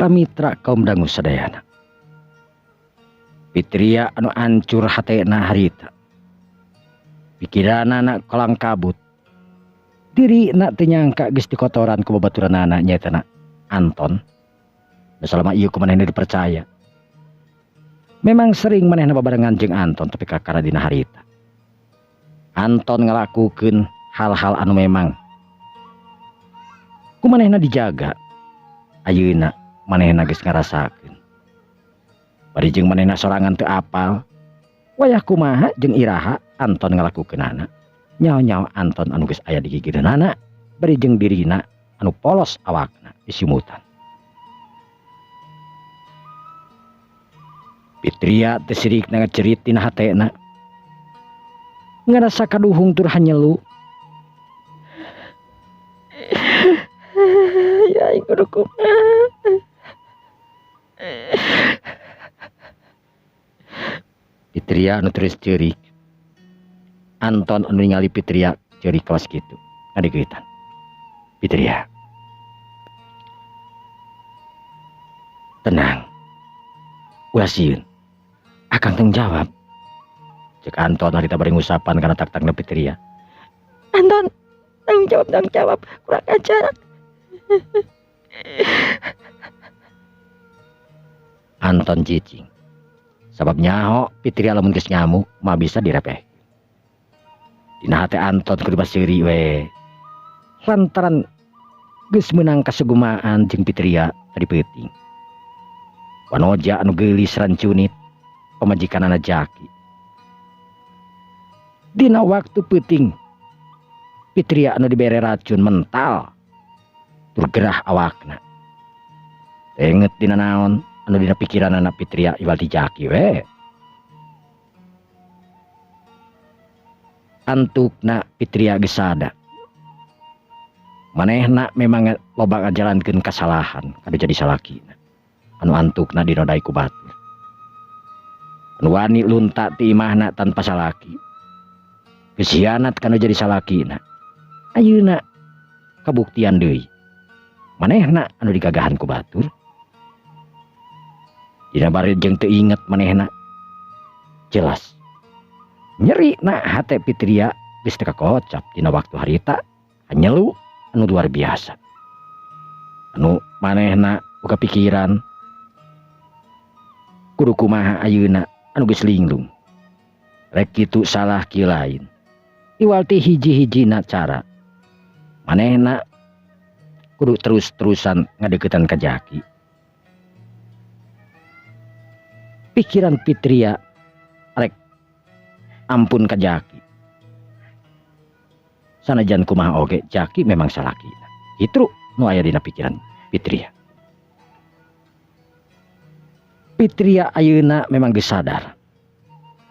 Para mitra kaum dangu sadayana. Fitria anu ancur hatena harita. Pikiranana kolang kabut. Dirina teu nyangka geus dikotoran ku babaturanana nyaetana Anton. Nu salama ieu ku manehna dipercaya. Memang sering manehna babarengan jeung Anton tapi kakara dina harita. Anton ngalakukeun hal-hal anu memang ku manehna dijaga. Ayeuna manehna geus ngarasakeun. Bari jeung manehna sorangan teu apal. Wayah kumaha jeung iraha Anton ngalakukeunana. Nyaho-nyaho Anton anu geus aya di gigireunana bari jeung dirina anu polos awakna disimutan. Fitria teh sirikna ngecerit dina hatena. Ngarasa kaduhung tur hanyelu. Ya aing kudu kumaha. Fitria anu terus ceurik. Anton anu ningali Fitria ceurik kawas kitu. Ngadigeutan. Fitria. Tenang. Ulah sieun. Akang tanggung jawab. Cek Anton harita bari ngusapan kana tak-takna Fitria. Anton, tanggung jawab, tanggung jawab. Kurang ajar. Anton cicing. Sabab nyaho Fitria lamun geus ngamuk mah bisa direpeh. Dina hate Anton kudu baseuri we. Lantaran geus meunang kasugumaan jeung Fitria tadi peuting. Wanoja anu geulis rancunit pamajikanana Jaki. Dina waktu peuting Fitria anu dibere racun mental tur gerah awakna. Tenget dina naon anu dina pikiranana Fitria iwal ti Jaki we. Antukna Fitria geus sada. Manehna memang loba ngajalankeun kasalahan kadu jadi salakina. Anu antukna dinodai ku batur. Anu wani lunta ti imahna tanpa salaki. Kesianat kanu jadi salakina. Ayeuna kabuktian deui. Manehna anu digagahan ku batur. Dina bari jeung teu inget manehna. Jelas. Nyeri na hate Fitria geus teu kakocap dina waktu harita hanyelu anu luar biasa. Anu manehna boga pikiran kudu kumaha ayeuna anu geus linglung. Rek kitu salah kieu lain. Iwal ti hiji-hijina cara. Manehna kudu terus-terusan ngadeukeutan ka Jaki. Pikiran Fitria rek ampun ka Jaki. Sanajan kumaha oge Jaki memang salakina. Kitu nu aya dina pikiran Fitria. Fitria ayeuna memang geus sadar.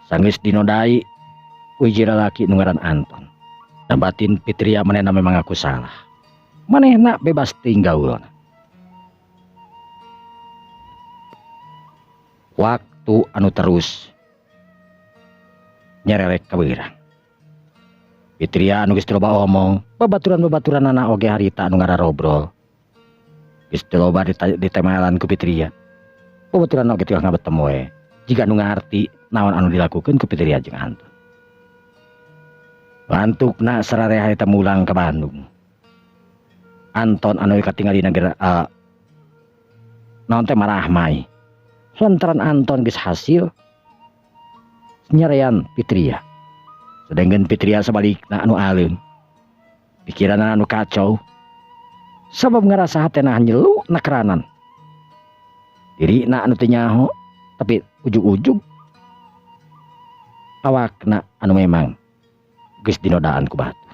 Sanggeus dinodai ku hiji lalaki nu ngaran Anton. Dan batin Fitria manehna memang ngaku salah. Manehna bebas tinggaulna. Waktu anu terus nyerelek ka beurang. Fitria anu geus loba omong, babaturan-babaturanana oge harita anu ngararobrol. Geus loba ditemalan ku Fitria. Babaturan oge teu ngabetem we. Jiga nu ngarti naon anu dilakukeun ku Fitria jeung Anton. Lantukna sararea harita mulang ka Bandung. Anton anu katingali negara naon teh marahmai. Lantaran Anton geus hasil nyarean Fitria. Sedangkan Fitria sebalikna anu aleum. Pikiranna anu kacau. Sabab ngarasa hatena nyelu nakeranan. Dirina anu teu nyaho tapi ujug-ujug awakna anu memang geus dinodaan ku batur.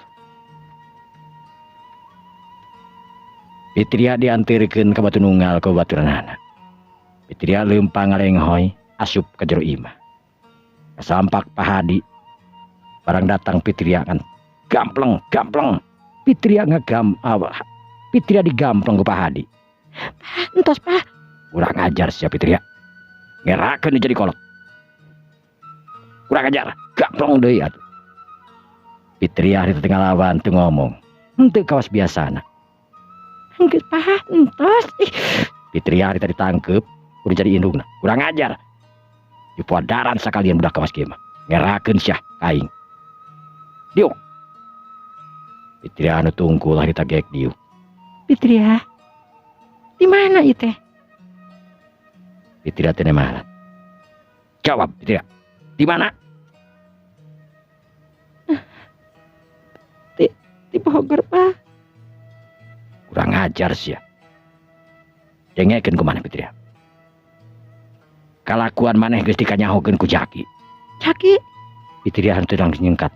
Fitria diantirkeun ka batu nunggal ku baturanana. Fitria leumpang ngalenghoy asup ka jero imah. Kasampak Pahadi barang datang Fitria kan gampleng gampleng. Fitria ngegam awak. Fitria digampleng ku Pahadi. Pak, entos Pak. Kurang ajar sia Fitria. Ngerakeun jadi kolot. Kurang ajar, gampleng deui atuh. Fitria harita teu ngalawan teu ngomong. Henteu kawas biasana. Enggeus Pak, entos. Ih. Fitria harita ditangkep kudu jadi indungna. Kurang ajar. Dipuadaran sakalian budak kawas kieu mah. Ngerakeun sia ka aing. Diuk. Fitria anu tungkul harita gek diuk. Fitria. Di mana ieu teh? Fitria teh nemalan. Jawab Fitria. Di mana? Di Bogor, Pak. Kurang ajar sia. Dengekeun kumaha Fitria. Kalakuan maneh geus dikanyahokeun ku Jaki. Jaki? Fitria henteu langsung nyengkat.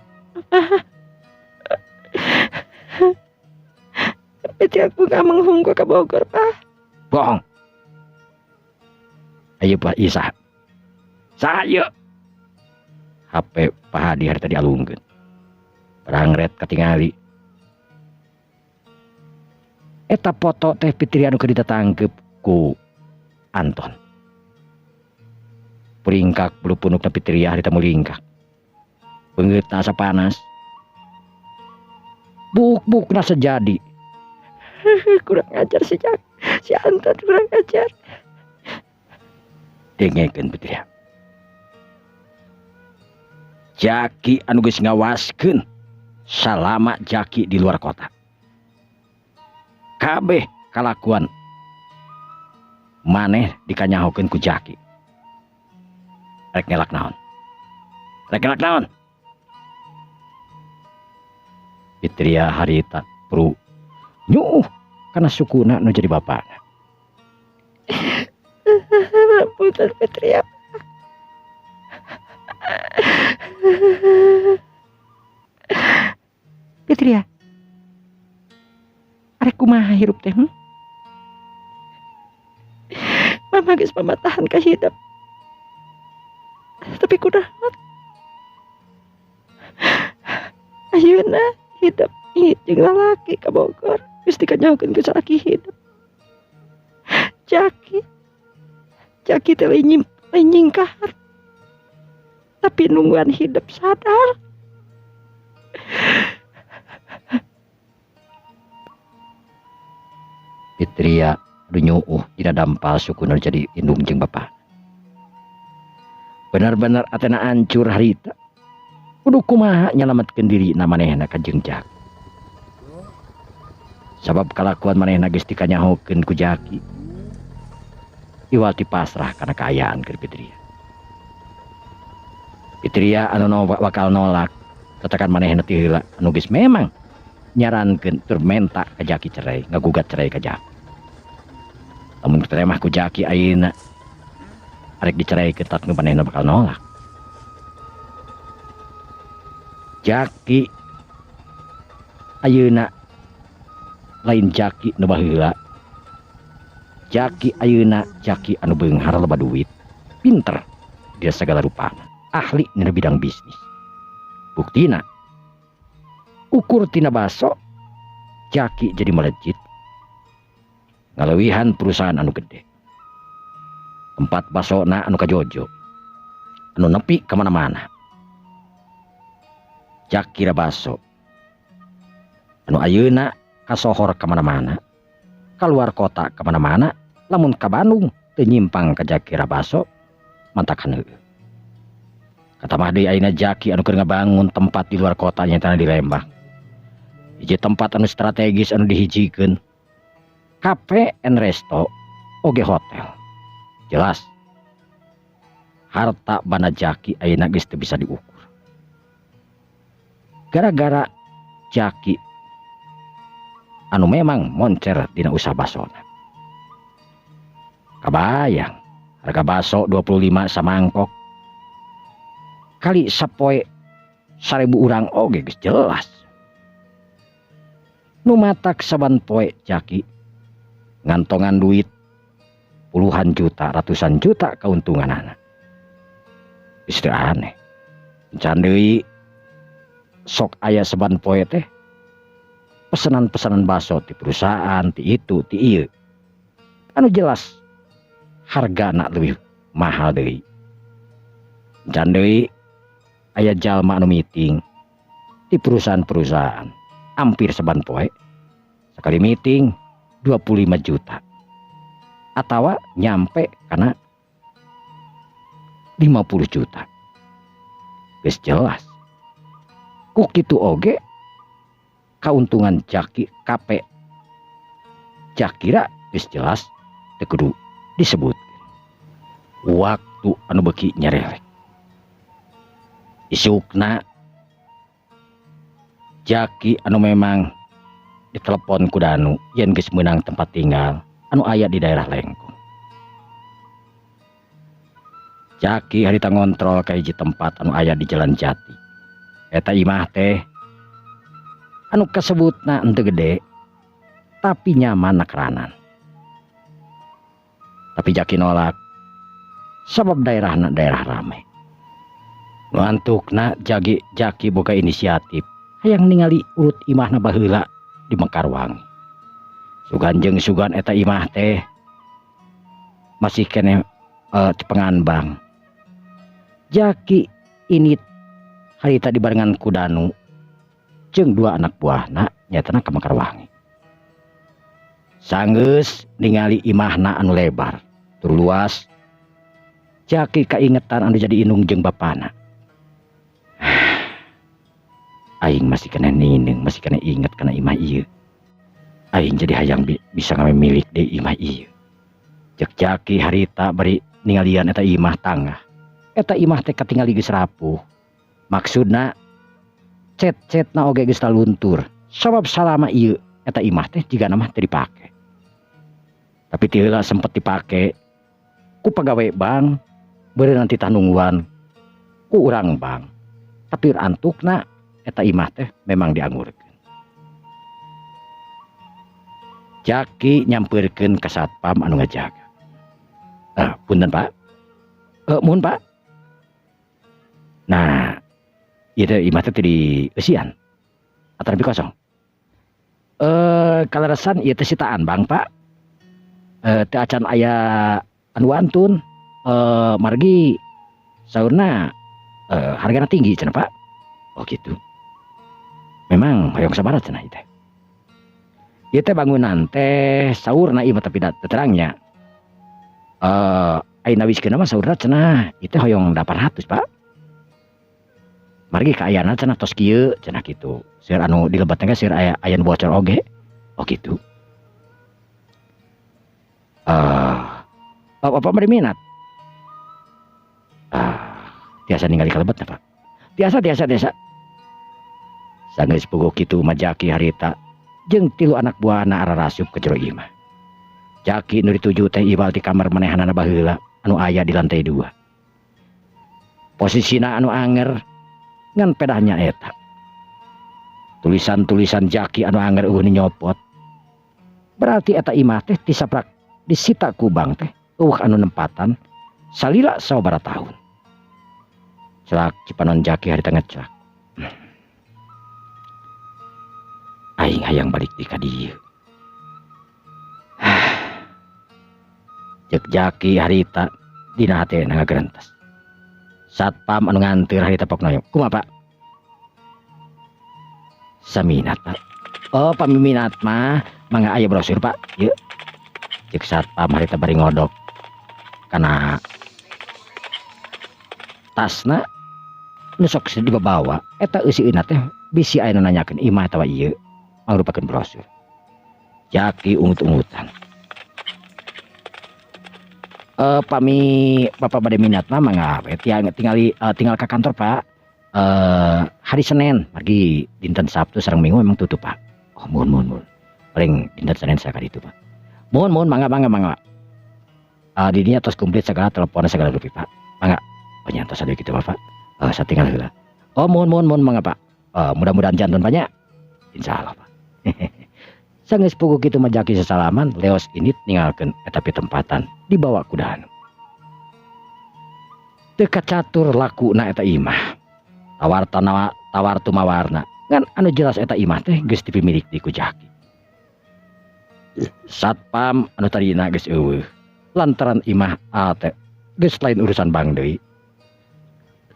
Fitria ku nggak menghungku ke Bogor, Pak. Bohong. Ayo Pak Isa. Saha ieu? HP Pak Hadi hari tadi alungkeun. Barangret katingali. Eta foto teh Fitria anu keur ditatangkep ku Anton. Puringkak bulu punukna Fitria harita mulingkak. Beungeutna asa panas. Buk-bukna sejadi. Kurang ajar si Jak, si Anton kurang ajar. Dengekeun Fitria. Jaki anu geus ngawaskeun salama Jaki di luar kota. Kabeh kalakuan maneh dikanyahokeun ku Jaki. Rek ngelak naon? Rek ngelak naon? Fitria harita pru nyuuh kana sukuna nu jadi bapana. Punten Fitria. Fitria. Arek kumaha hirup teh? Mama geus mamatahan ka hidup. Tapi kunaon? Ayeuna hidup jeung lalaki ka Bogor geus dikanyahokeun ku salaki hidup. Jaki. Jaki teh lain nyingkar. Tapi nungguan hidup sadar. Fitria nyuuh dina dampal sukuna jadi indung jeung bapa. Bener-bener atena hancur harita. Kudu kumaha nyalametkeun diri na manehna ka jeung Jaki. Sabab kalakuan manehna geus dikanyahokeun ku Jaki. Iwal ti pasrah kana kaayaan keur Fitria. Fitria anu bakal nolak tatakan manehna ti heula anu geus memang nyarankeun tur menta ka Jaki cerai, ngagugat cerai ka Jaki. Lamun teremah ku Jaki ayeuna arek diceraikeun tat nu manehna bakal nolak. Jaki ayeuna lain Jaki nu baheula. Jaki ayeuna Jaki anu beunghar loba duit, pinter dia segala rupana, ahli dina bidang bisnis. Buktina ukur tina baso Jaki jadi melejit ngalewihan perusahaan anu gede. Tempat basona anu kajojo, anu nepi kemana-mana. Jakira baso anu ayeuna kasohor kemana-mana, keluar kota kemana-mana, lamun ka Bandung teu nyimpang ka Jakira baso mantakan heueuh. Katamah deui ayeuna Jaki anu keur ngabangun tempat di luar kota nyaeta di Lembang. Hiji tempat anu strategis anu dihijikeun. Kafe and resto oge hotel. Jelas harta bana Jaki ayeuna geus teu bisa diukur. Gara-gara Jaki anu memang moncer dina usaha basona. Kabayang harga baso 25 samangkok kali sapoe 1000 urang oge geus jelas. Nu matak saban poe Jaki ngantongan duit puluhan juta, ratusan juta keuntunganana. Geus teu aneh. Encan deui sok aya saban poe teh pesanan-pesanan baso ti perusahaan, ti itu, ti ieu. Anu jelas hargana leuwih mahal deui. Encan deui aya jalma anu meeting di perusahaan-perusahaan hampir saban poe. Sekali meeting 25 juta atawa nyampe kana 50 juta. Geus jelas ku kitu oge kauntungan Jaki KP Jakira geus jelas teu kudu disebut. Waktu anu beuki nyerelek. Isukna Jaki anu memang ditelepon ku Danu yen geus meunang tempat tinggal anu aya di daerah Lengkong. Jaki harita ngontrol ka hiji tempat anu aya di Jalan Jati. Eta imah teh anu kasebutna henteu gede tapi nyaman nakeranan. Tapi Jaki nolak. Sabab daerahna daerah rame. Nu antukna Jaki boga inisiatif hayang ningali urut imahna baheula di Mekarwangi. Sugan jeung sugan eta imah teh masih keneh cepengan bang. Jaki ini harita dibarengan ku Danu jeung dua anak buahna nyatana ka Mekarwangi. Sanggeus ningali imahna anu lebar tur luas, Jaki kaingetan anu jadi indung jeung bapana. Aing masih kena nining, masih kena inget kana imah ieu. Aing jadi hayang bisa milik deui imah ieu. Cek Jaki harita bari ningalian eta imah tangah. Eta imah teh katingali geus rapuh. Maksudna cet-cetna oge geus taluntur. Sabab salama ieu eta imah teh jigana mah teu dipake. Tapi ti heula sempet dipake ku pagawe bank, beureun nanti tanungguan ku urang bank. Tapi antukna eta imah teh memang diangurkeun. Jaki nyampeurkeun ka satpam anu ngajaga. Punten Pak. Muhun Pak. Nah, ieu teh imah teh teu dieusian. Atanapi kosong. Kaleresan ieu teh sitaan bank Pak. Teu acan aya anu wantun. Margi saurna hargana tinggi cenah Pak. Oh gitu. Memang hoyong sabaraha cenah ieu teh. Ieu teh bangunan teh saurna ieu mah tapi da terangnya. Ai nawiskeun mah saurna cenah ieu teh hoyong 800 Pak. Margi kaayana cenah tos kieu cenah kitu. Seueur anu di lebet teh seueur aya nu bocor oge. Oh gitu. Bapak bade minat? Tiasa ningali ka lebetna Pak. Tiasa tiasa tiasa. Sanggeus puguh kitu mah Jaki harita jeung tilu anak buahna ararasup ke jero imah. Jaki nu dituju teh ibal ti kamar manehanana baheula anu aya di lantai 2. Posisina anu anger ngan pedahnya eta. Tulisan-tulisan Jaki anu anger eueuh nyopot. Berarti eta imah teh tisaprak disita ku bank teh eueuh anu nempatan salila sababaraha tahun. Celak cipanon Jaki harita ngeclak. Aing hayang balik di ka dieu. Cek Jaki harita dina hatena ngagerentes. Satpam anu nganteur harita pok noyok. Kumaha Pak? Saminat Pak. Oh pamiminat mah mangga aya brosur Pak. Ieu. Cek satpam harita bari ngodok kana tasna nu sok dibawa eta eusieuna teh bisi aya nu nanyakeun imah atawa ieu mangrupakeun brosur. Jaki ungut-ungutan. Pami Bapak bade minat mah mangga we tingali tinggal ka kantor Pak. Hari Senin margi dinten Sabtu sareng Minggu memang tutup Pak. Oh muhun muhun muhun. Paling dinten Senin sakali itu Pak. Muhun muhun mangga mangga mangga. Di dinya tos komplit segala telepon segala rupi Pak. Mangga. Oh nya tos aya kitu Bapak. Satinggal heula. Oh muhun muhun muhun mangga Pak. Mudah-mudahan janten banyak. Insyaallah Pak. Sanggeus puguh kitu mah Jaki sasalaman leos init ninggalkeun eta pitempatan dibawa ku Danu. Teu kacatur lakuna eta imah. Tawar tanawa tawar tumawarna ngan anu jelas eta imah teh geus dipimilik di ku Jaki. Satpam anu tadina geus eueuh lantaran imah teh geus lain urusan bank deui.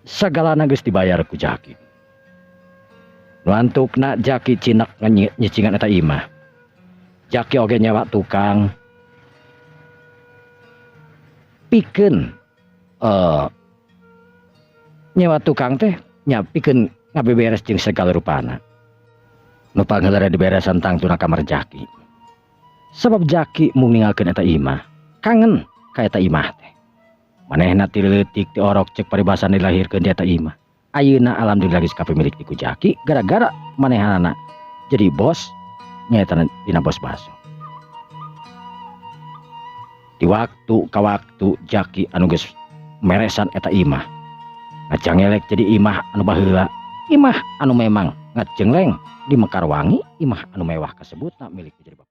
Sagalana geus dibayar ku Jaki. Nu antukna Jaki cinak nyicingan eta imah. Jaki oge nyewa tukang pikeun nyewa tukang teh nya pikeun ngabeberes jeung segala rupana. Nu pangheulana diberesan tangtuna kamar Jaki. Sabab Jaki mung ninggalkeun eta imah, kangen ka eta imah teh. Manehna ti leutik ti orok cek paribasan dilahirkeun di eta imah. Ayeuna alhamdulillah geus kapimilik di ku Jaki gara-gara manehanana jadi bos nyaeta dina bos baso. Di waktu ka waktu Jaki anu geus meresan eta imah ngacangelek jadi imah anu baheula, imah anu memang ngajengleng di Mekarwangi, imah anu mewah kasebutna milik jadi bapak.